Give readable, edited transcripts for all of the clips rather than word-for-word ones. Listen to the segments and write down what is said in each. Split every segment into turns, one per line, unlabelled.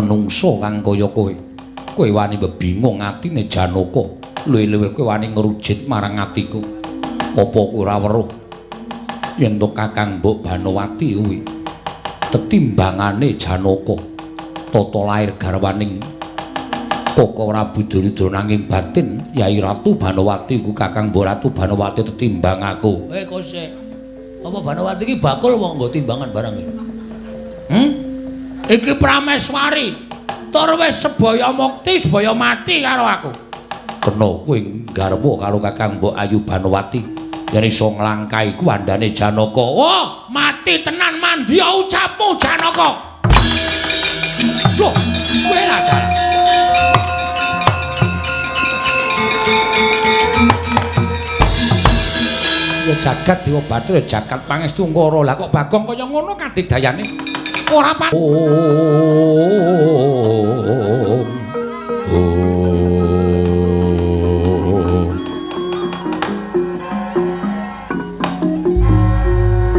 Menungso kang kaya kowe. Kowe wani bebingung atine Janaka. Luwih-luwih kowe wani ngrujit marang atiku. Apa kowe ora weruh yen to Kakang Mbok Banowati kuwi tetimbangane Janaka tata lair garwaning Koko Prabu Duryudana nanging batin Yai Ratu Banowati ku Kakang Mbok Ratu Banowati tetimbang aku.
Kok sik. Apa Banowati iki bakul wong nggo timbangan barang iki?
Iki Prameswari. Tur wis sebaya mukti, sebaya mati karo aku. Kena kowe nggarwa karo Kakang Mbok Ayu Banowati yen iso nglangkai kuwandane Janaka. Oh, mati tenan mandya ucapmu Janaka. Loh, kowe lah dalah. Ya jagat Dewa Bathara, jagat Pangestu Ngara. Lah kok Bagong kaya ngono kadigdayane? Ora pa.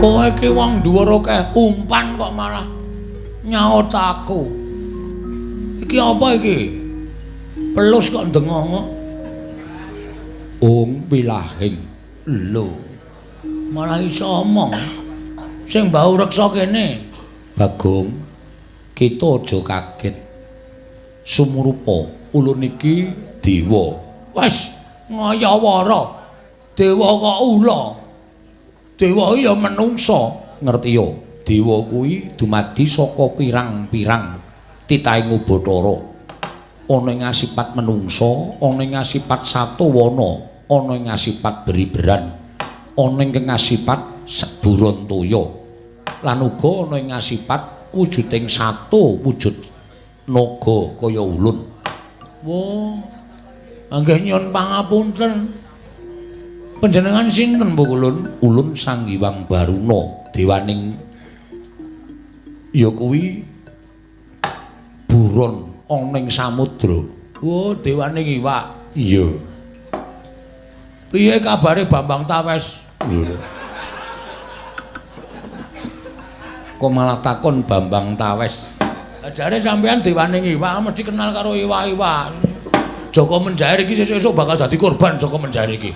Kowe iki wong dhuwur akeh umpan kok malah nyaut aku. Iki apa iki? Pelus kok ndengongok.
Ung pilahing.
Lho. Malah iso omong. Sing mbau reksa kene.
Bagong, kita aja kaget. Sumurupa ulun iki dewa.
Wes ngayawara. Dewa kok ula. Dewa ya
menungsa, ngerti ya? Dewa kuwi dumadi saka pirang-pirang titahing Ubathara. Ana ing asipat menungsa, ana ing asipat satawana, ana ing asipat beriberan, ana ing asipat seburontaya. Lan uga ana ing asipat wujuding sato wujud naga kaya ulun.
Wah, nggih nyuwun pangapunten. Panjenengan sinten Mbok Ulun?
Ulun Sang Hyang Baruna, dewaning ya kuwi buron ana ing samudra.
Wah, dewaning iwak.
Iya.
Piye kabare Bambang Tawes?
Lho. Kok malah takon Bambang Tawes?
Jare sampean dewaning iwak mesti kenal karo iwak-iwak. Joko Menjair iki sesuk-esuk bakal dadi korban Joko Menjair iki.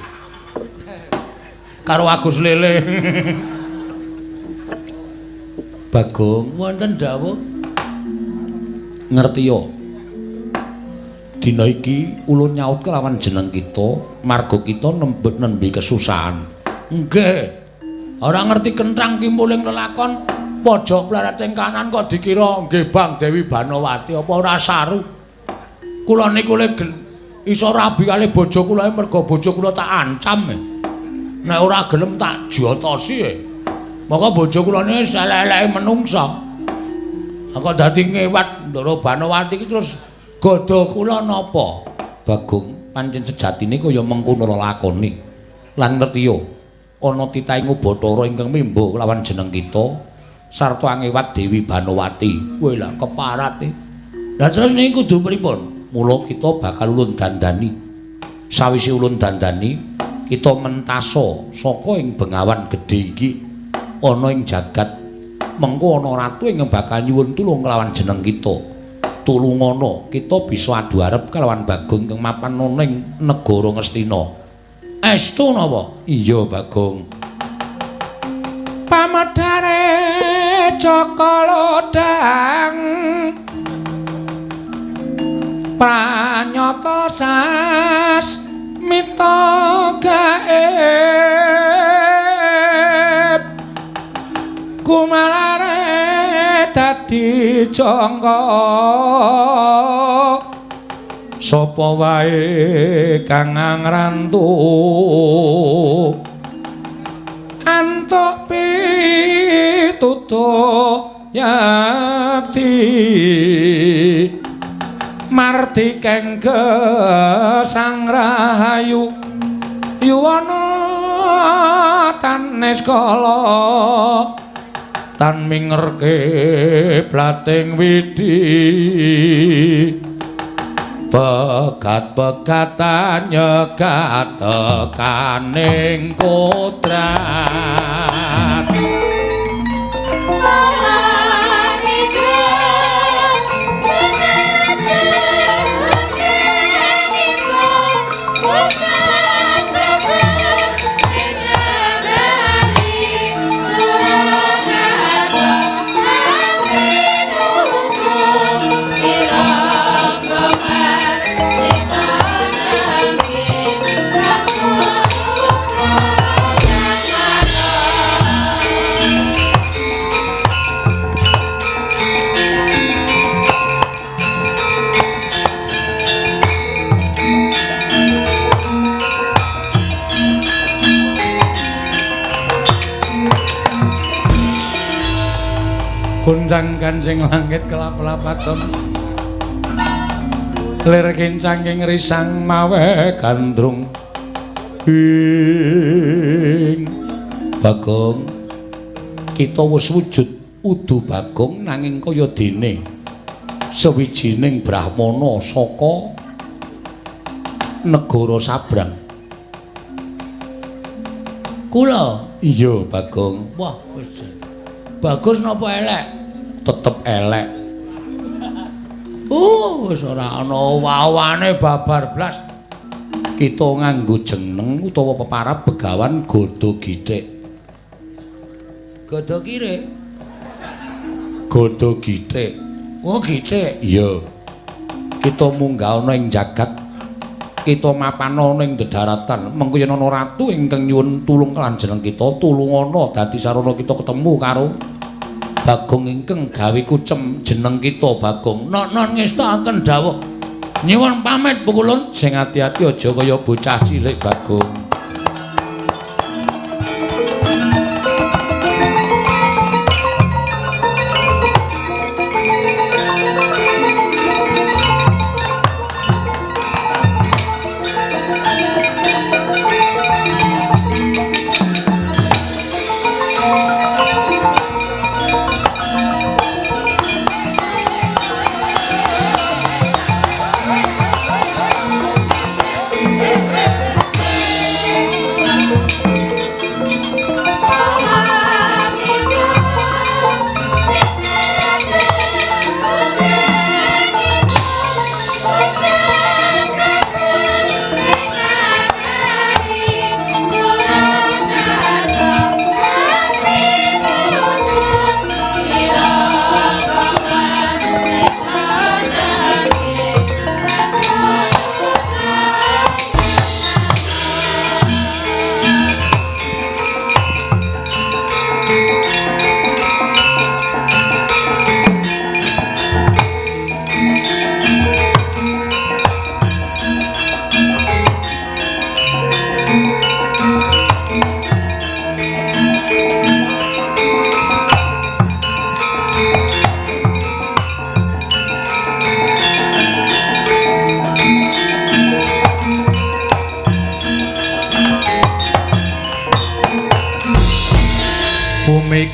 Karo Agus Lele.
Bagong,
wonten dawuh.
Ngerti ya? Dina iki ulun nyaut kelawan jeneng kita, marga kita nembe kesusahan.
Nggih. Ora ngerti kentrang kimpuling lelakon pojok pleret ing kanan kok dikira nggih Bang Dewi Banowati apa ora saru. Kula niku le iso rabi kali bojo kula mergo bojo kula tak ancam. Nek ora gelem tak jotosi. Maka bojo kula niki elek-eleke menungsa. Kok dadi ngewat Ndara Banowati iki terus godha kula napa?
Bagong, pancen sejatine kaya mengkono lelakone. Lan ngerti ya, ana titahing Ubathara ingkang mimba kelawan jeneng kita sarta angewat Dewi Banowati.
Kowe lah keparat e. Lah terus niki kudu pripun?
Mula kita bakal ulun dandani. Sawise ulun dandani, kita mentasa saka ing bengawan gedhe iki ana ing jagat. Mengko ana ratu ingkang bakal nyuwun tulung kelawan jeneng kita. Tulungana kita bisa adu arep kelawan Bagong ingkang mapan ana ing negara Ngastina.
Estu napa?
Iya, Bagong.
Pamedare Jaka Lodhang pranyata sasmita gaib kumalare dadi jangka
sapa wae kang ngrantu
antuk pitutuh yakti mardi keng gesang rahayu yuwana tan niskala
tan mingerke blating widi pegat-pegatan nyegat tekaning kodrat.
goncang kanjeng langit kelap-lapaton. Lir kincang ing risang mawe gandrung. Ing Bagong, kita wis wujud udu Bagong nanging kaya dene sawijining brahmana saka negara sabrang. Kula? Iya, Bagong. Wah, wis. Bagus napa elek? Tetep elek. Wis ora ana wawane babar blas. Kita nganggo jeneng utawa peparab Begawan Gada Githik. Gada kirik? Gada Githik. Oh, githik. Iya. Kita munggah ana ing jagat. Kita mapan ana ing dedaratan. Mengko yen ana ratu ingkang nyuwun tulung lan jeneng kita, tulungana dadi sarana kita ketemu karo Bagong ingkang gawe kucem jeneng kita Bagong. Nok-nok ngestakaken dawuh. Nyuwun pamit pukulun, sing ati-ati aja kaya bocah cilik Bagong.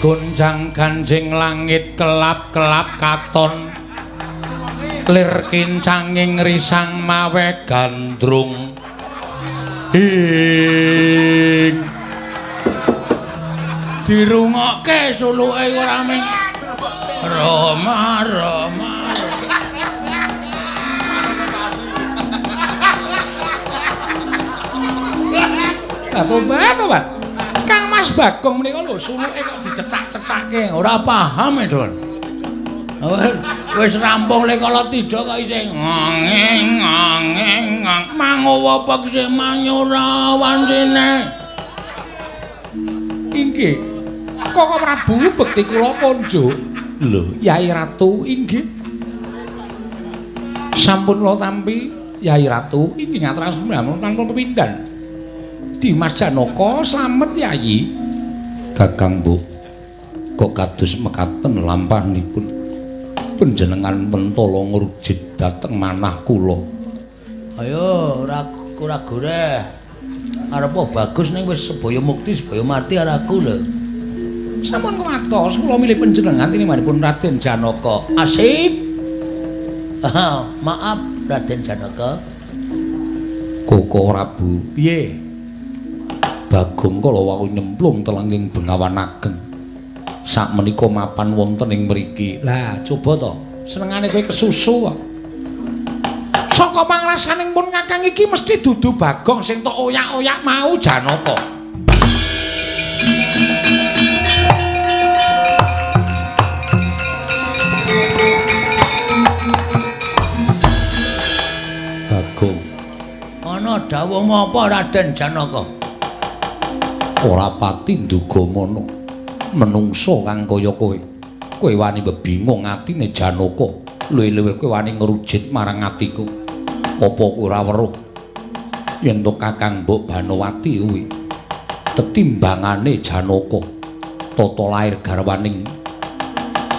Goncang ganjing langit kelap-kelap katon, lir kincanging risang mawe gandrung. Ing dirungokke suluke ora ming Rama Rama. Tobat tobat. Kang Mas Bagong menika lho suluke kok dicetak-cetake, ora paham e, Don. Wis rampung le kala tija kok isih ngeng ngeng ngeng mangowo pekse manyura wancine. Inggih. Koko Prabu bekti kula konjo. Lho, Yai Ratu inggih. Sampun kula tampi Yai Ratu inggih ngaturaken tanpa pepindhan. Dimas Janaka slamet Yayi. Kakang Mbok, kok kados mekaten lampahanipun panjenengan mentala ngrujit dhateng manah kula. Ayo ora ora goreh. Arepa bagus ning wis sebaya mukti sebaya marti araku lho. Sampun kuwatos kula milih panjenengan tinimanipun Raden Janaka. Asip. Maaf Raden Janaka. Koko Prabu, piye? Bagong kala wau nyemplung telenging Bengawan Ageng. Sakmenika mapan wonten ing mriki. Lah, coba to. Senengane kowe kesusu kok. Saka pangrasaning pun Kakang iki mesti dudu Bagong sing tok oyak-oyak mau Janaka. Bagong. Ana dawuhmu apa Raden Janaka? Ora pati nduga mono menungso kang kaya kowe. Kowe wani bebingung atine Janaka, luwih-luwih kowe wani ngrujit marang atiku. Apa kowe ora weruh yen to Kakang Mbok Banowati kuwi tetimbangane Janaka tata lair garwaning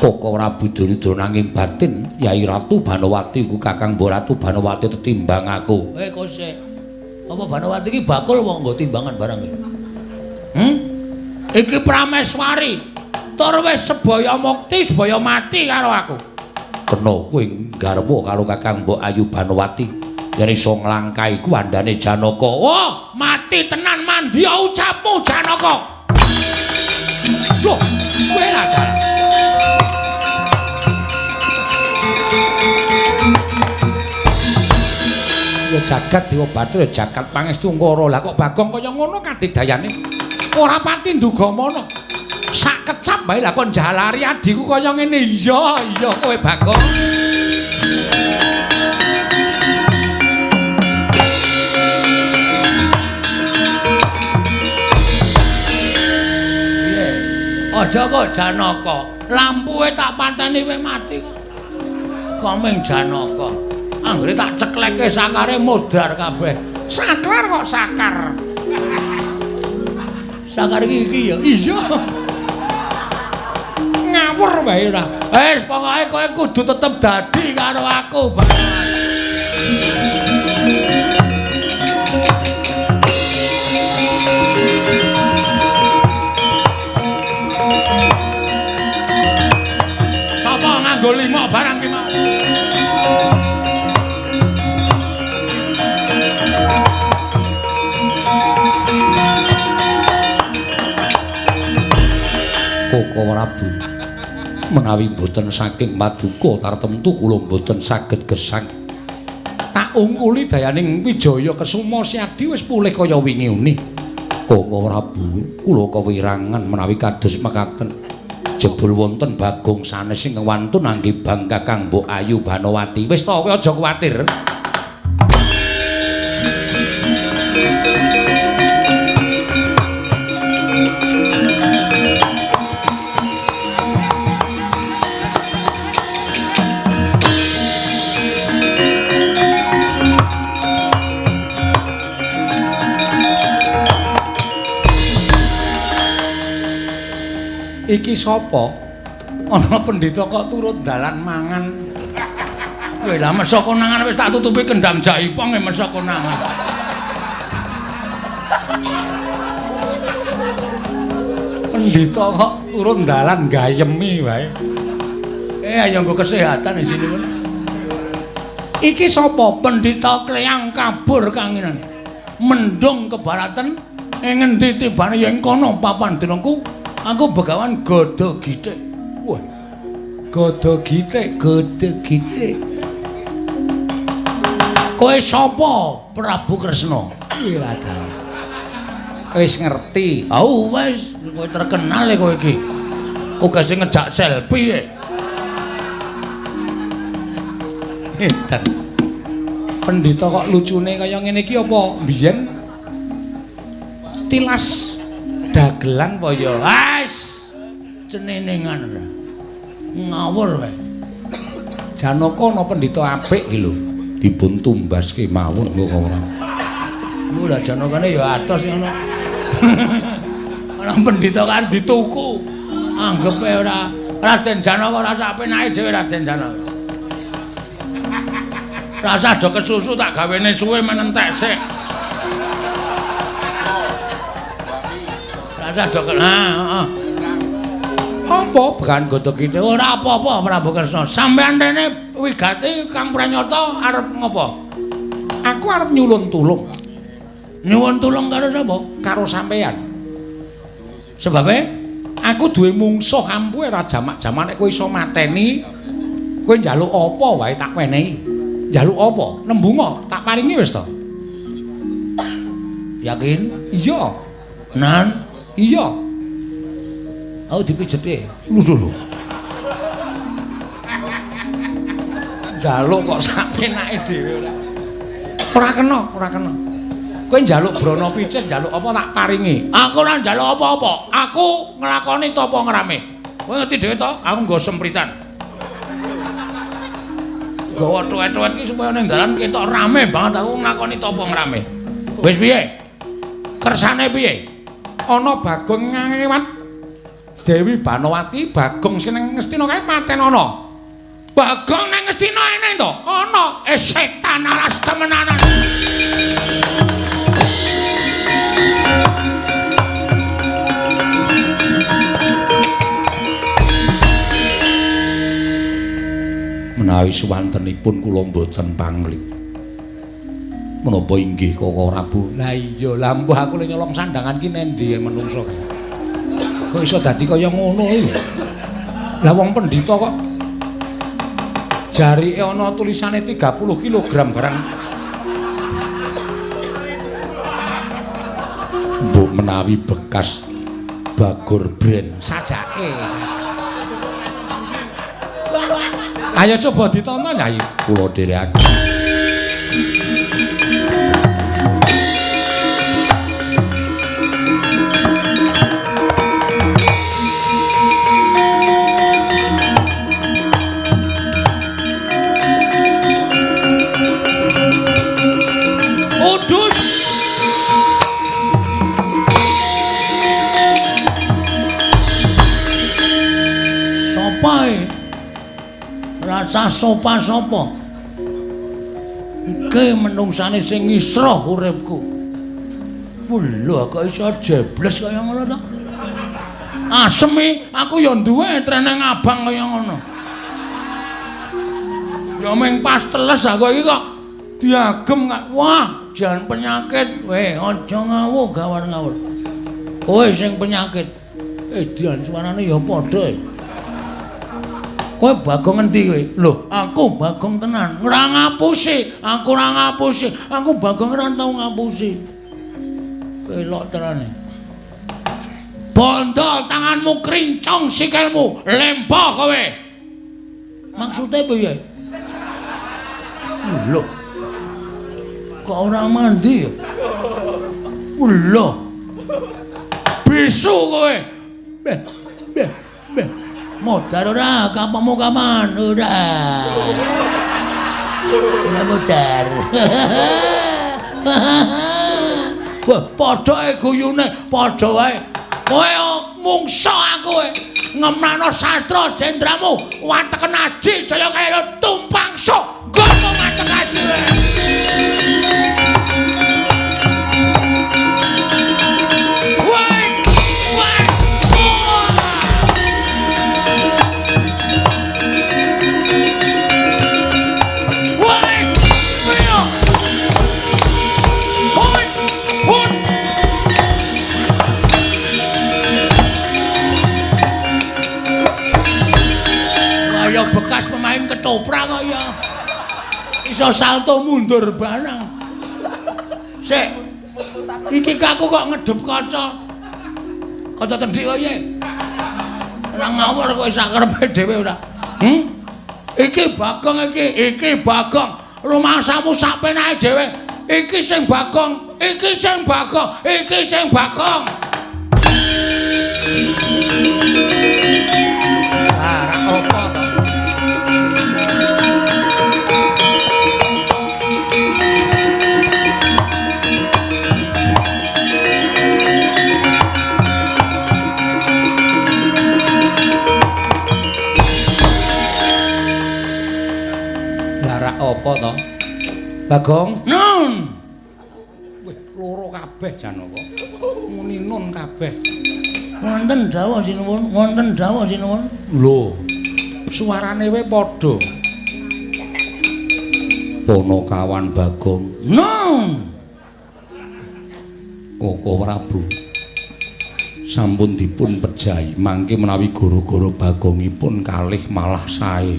Koko Prabu Duryudana nanging batin Yai Ratu Banowati ku Kakang Mbok Ratu Banowati tetimbang aku.
Kok sik. Apa Banowati iki bakul wong nggo timbangan barang iki?
Iki Prameswari. Tur wis sebaya mukti, sebaya mati karo aku. Kena kowe nggarwa karo Kakang Mbok Ayu Banowati. Yen iso nglangkai kuwandane Janaka. Wah, mati tenan mandya ucapmu Janaka. Loh, kowe lah dalah. Ya jagat Dewa Bathara jagat pangestu ngara. Lah kok Bagong kaya ngono kadidayane? Ora pati nduga mana. Sak kecap bae lah kon jalari adhiku kaya ngene. Iya, iya kowe Bagong.
Piye? Aja kok Janaka. Lampuwe tak pateni wis mati kok. Komeng Janaka. Anggere tak cekleke sakare modar kabeh.
Saklar kok sakar.
Sakar iki iki ya.
Iya. Ngawur wae ora.
Wis pokoke kowe kudu tetep dadi karo aku, Bang.
Sapa nganggo lima barang ki mau? Koko Prabu, menawi mboten saking paduka tartemtu kula mboten saged gesang. Tak ungkuli dayaning Wijaya Kesuma Siadi wis pulih kaya wingi uni. Koko Prabu, kula kewirangan menawi kados mekaten. Jebul wonten Bagong sanes ingkang wantun anggih bang Kakang Mbok Ayu Banowati. Wis to kowe aja kuwatir. Iki sapa? Ana pendhita kok turut dalan mangan.
Kowe lah mesok konangan wis tak tutupi kendang jaipong e mesok konangan.
Pendhita kok turut dalan gayemi wae.
Ayo nggo kesehatan di sini.
Iki sapa? Pendhita Kleyang kabur kanginan. Mendung kebaratan ing ngendi tibane yen kono papan dinengku.
Aku begawan Gada Githik. Wah. Gada Githik, Gada Githik. Kowe sapa? Prabu Kresna.
Wah, dalah. Wis ngerti.
Oh, wis, kowe terkenal e kowe iki. Uga sing ngejak selfie e.
Edan. Pendhita kok lucune kaya ngene iki apa mbiyen tilas dagelan apa ya?
Wes cenenengan ora. Ngawur wae.
Janaka ana pendhita apik iki lho. Dipun tumbaske mawon kok ora.
Lho lah Janakane ya atos ngono. Ana pendhita kan dituku. Anggepe ora Raden Janaka ora sak penake dhewe Raden Janaka. Rasa do kesusu tak gawene suwe menentek sik. Rasa do heeh.
Apa bekan godhog iki?
Ora apa-apa Prabu Kresna. Sampeyan rene wigati Kang Pranyata arep ngopo?
Aku arep nyulun tulung.
Nyuwun tulung karo sapa?
Karo sampeyan.
Sebabe
aku duwe mungsuh ampuhe ora jamak-jamak nek kowe iso mateni, kowe njaluk apa wae tak wenehi. Njaluk apa? Nembunga tak paringi wis to.
Yakin?
Iya.
Nan?
Iya.
Aku dipijeti.
Lho lho. Njaluk kok sak penake dhewe ora. Ora kena, ora kena. Kowe njaluk brana picis, njaluk apa tak paringi.
Aku ora njaluk apa-apa. Aku nglakoni tapa ngrame. Kowe ngerti dhewe to, aku nggo sempritan. Gawa tuwet-tuwet iki supaya ning dalan ketok rame banget aku nglakoni tapa ngrame. Wis piye? Kersane piye?
Ana Bagong ngewat Dewi Banowati Bagong sing nang Ngastina kae paten ana. Bagong nang Ngastina ene to? Ana. Setan alas temenanan. Menawi suwantenipun kula mboten pangling. Menapa inggih Koko Prabu? Lah iya, lah mbuh aku le nyolong sandangan ki nendi menungso kae. Kok iso dadi kaya ngono iki? Lah wong pendhita kok jarike ana tulisane 30 kg barang. Mbok menawi bekas Bagor Brand sajake. Ayo coba ditonton ya, kula dherekaken. Udus.
Sopo e? Rasa sopa-sopa. Iki menungsane sing ngisroh uripku. Lho kok iso jebles kaya ngono to?
Asem iki, aku ya duwe treneng abang kaya ngono. Ya meng pas teles aku iki kok diagem kok.
Wah, jan penyakit. Weh, aja ngawur gawar ngawur. Kowe sing penyakit. Dian suarane ya padha. Kowe Bagong endi kowe? Lho, aku Bagong tenan. Ora ngapusi, aku ora ngapusi. Aku Bagong ora tau ngapusi. Kelok terane.
Bondo tanganmu krincong sikilmu, lempo kowe.
Maksude piye? Lho. Kok ora mandi ya? Lho.
Bisu kowe. Beh, beh, beh.
Modar ora, kapamu kapan? Ora. Ora modar.
Wah, padha guyune, padha wae. Kowe mungsa aku kowe. Ngemrano sastra jendramu, wateken aji jaya kaya tumpang sok. Gono watek aji. Bekas pemain ketoprak kok ya. Iso salto mundur barang. Sik. Iki aku kok ngedep kaca. Kaca tendhik kok piye? Ora ngawur kowe sak karepe dhewe ora. Iki Bagong iki, iki Bagong. Rumasamu sak penake dhewe. Iki sing Bagong, iki sing Bagong, iki sing Bagong. Ah, ra apa to? Apa to? Bagong? Nun. Wih, loro kabeh Janaka. Muni nun kabeh.
Wonten dawuh sinuwun, wonten dawuh sinuwun.
Lho. Suarane wae padha. Ponokawan Bagong. Nun. Koko Prabu. Sampun dipun pejahi mangke menawi goro-goro Bagongipun kalih malah sae.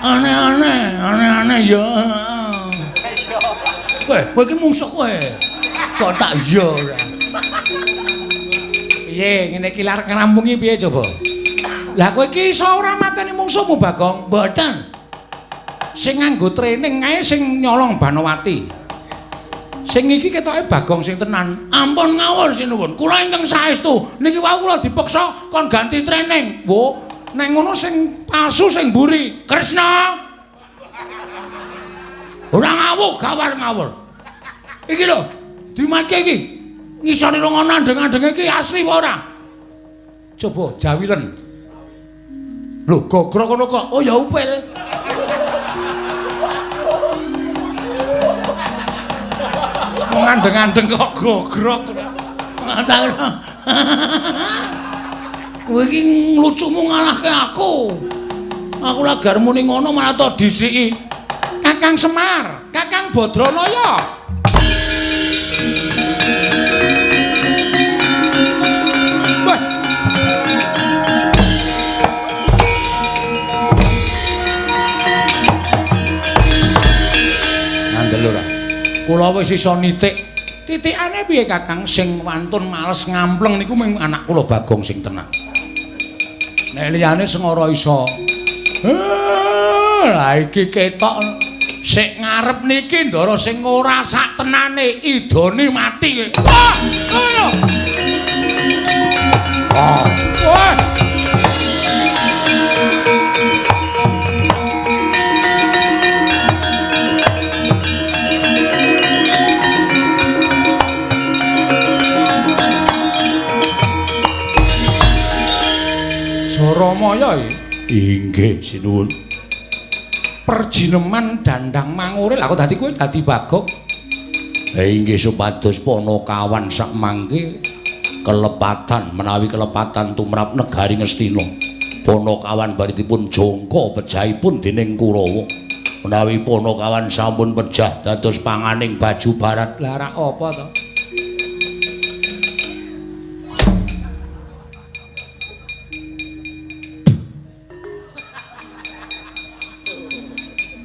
Aneh-aneh, aneh-aneh ya. Kowe, kowe iki mungsuh kowe. Kok tak iya ora.
Piye ngene iki lar ngrampungi piye coba? Lah kowe iki iso ora mateni mungsuhmu Bagong?
Mboten.
Sing nganggo training kae sing nyolong Banowati. Sing iki ketoke Bagong sing tenan. Ampun ngawur sinuwun. Kula ingkang saestu. Niki wau kula dipeksa kon ganti training. Wo, neng ngono sing palsu sing mburi. Kresna.
Ora ngawur, gawar ngawur. Iki lho, dimatke iki. Ngisore rong ana andeng-andenge iki asli apa ora? Coba jawilen. Lho, gogrok ngono kok. Oh ya upil. Wong ngandeng-andeng kok gogrok. Kowe iki nglucumu ngalahke aku. Aku lagar muni ngono malah to disiki. Kakang Semar, Kakang Badranaya. Wah. Ngandel ora? Kula wis iso nitik. Titikane piye Kakang sing wantun males ngampleng niku mung anak kula Bagong sing tenang. Nek liyane sengara iso. Lah iki ketok sik ngarep niki Ndara sing ora sak tenane idone mati. Wah, ayo. Ah. Wah. Jaramaya iki. Inggih, sinuwun. Perjineman dandang mangure lha kok dadi kowe dadi Bagong. Inggih supados Panakawan sakmangke kelepatan menawi kelepatan tumrap negari Ngastina. Panakawan bari dipun jangka pejahipun dening Kurawa. Menawi Panakawan sampun pejah dados panganing baju barat. Lah rak apa to?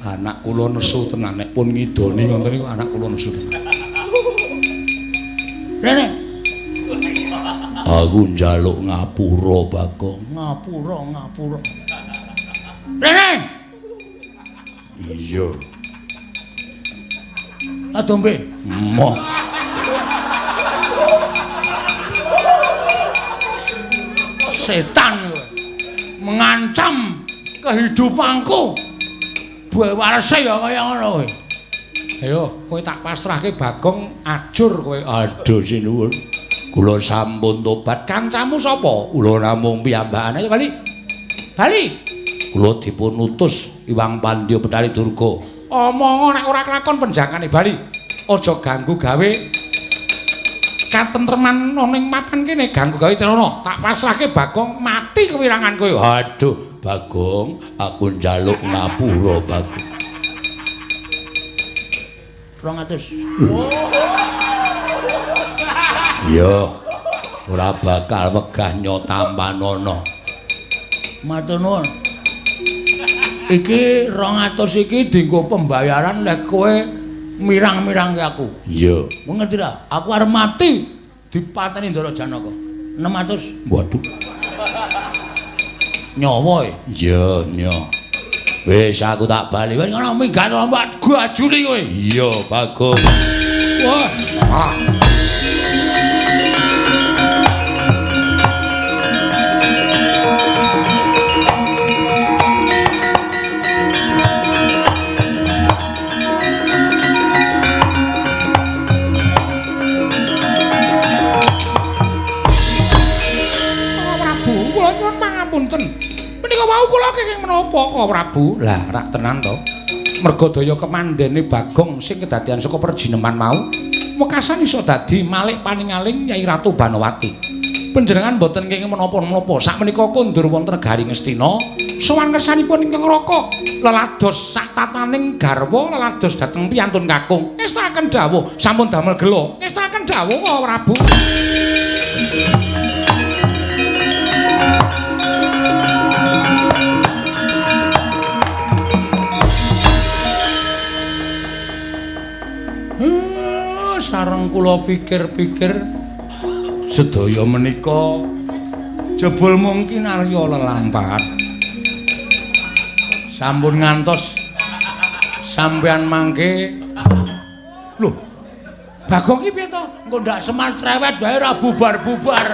Anak kula nesu tenan nek pun ngidoni ngoten niku anak kula nesu tenan. Rene. Aku njaluk ngapura Bagong. Ngapura, ngapura. Rene. Iya. Adombe. Moh. Setan kowe. Mengancam kehidupanku. Buah warese ya kaya ngono kowe. Ayo, kowe tak pasrahke Bagong ajur kowe. Aduh sinuwun. Kula sampun tobat. Kancamu sapa? Kula namung piyambakane. Ayo bali. Bali. Kula dipun utus Iwang Pandya Bethari Durga. Omongo nek ora kelakon penjakane bali. Aja ganggu gawe katentreman ana ning papan kene, ganggu gawe celana. Tak pasrahke Bagong mati kewirangan kowe. Aduh. Bagong, aku njaluk ngapura Bagong. 200. Iya, ora bakal wegah nyotampanana. Matur nuwun. Iki 200 iki dienggo pembayaran lek kowe mirang-mirangke aku. Iya. Ngerti ra? Aku arep mati dipateni Ndara Janaka. 600. Waduh. Nyawa e? Iya, nya. Wis aku tak bali. Wis ngono minggat mbak gajuli kowe. Iya, Bagong. Wah. Ah. Prabu, kula nyuwun pangapunten. Menika wau kula kenging menapa Ka Prabu? Lah, rak tenan to. Merga daya kemandene Bagong sing kedadian saka perjineman mau, wekasan iso dadi malik paningaling Nyai Ratu Banowati. Panjenengan boten kenging menapa-menapa. Sakmenika kondur wonten negari Ngastina, sowan kersanipun ingkang Raka lelados sak tataning garwa lelados dhateng piyantun kakung. Ngestakaken dawuh sampun damel gela. Ngestakaken dawuh Ka Prabu. Sareng kula pikir-pikir sedaya menika jebul mungkin Arya lelampahan. Sampun ngantos sampean mangke. Lho, Bagong iki piye to? Engko ndak Semar cerewet wae ora bubar-bubar.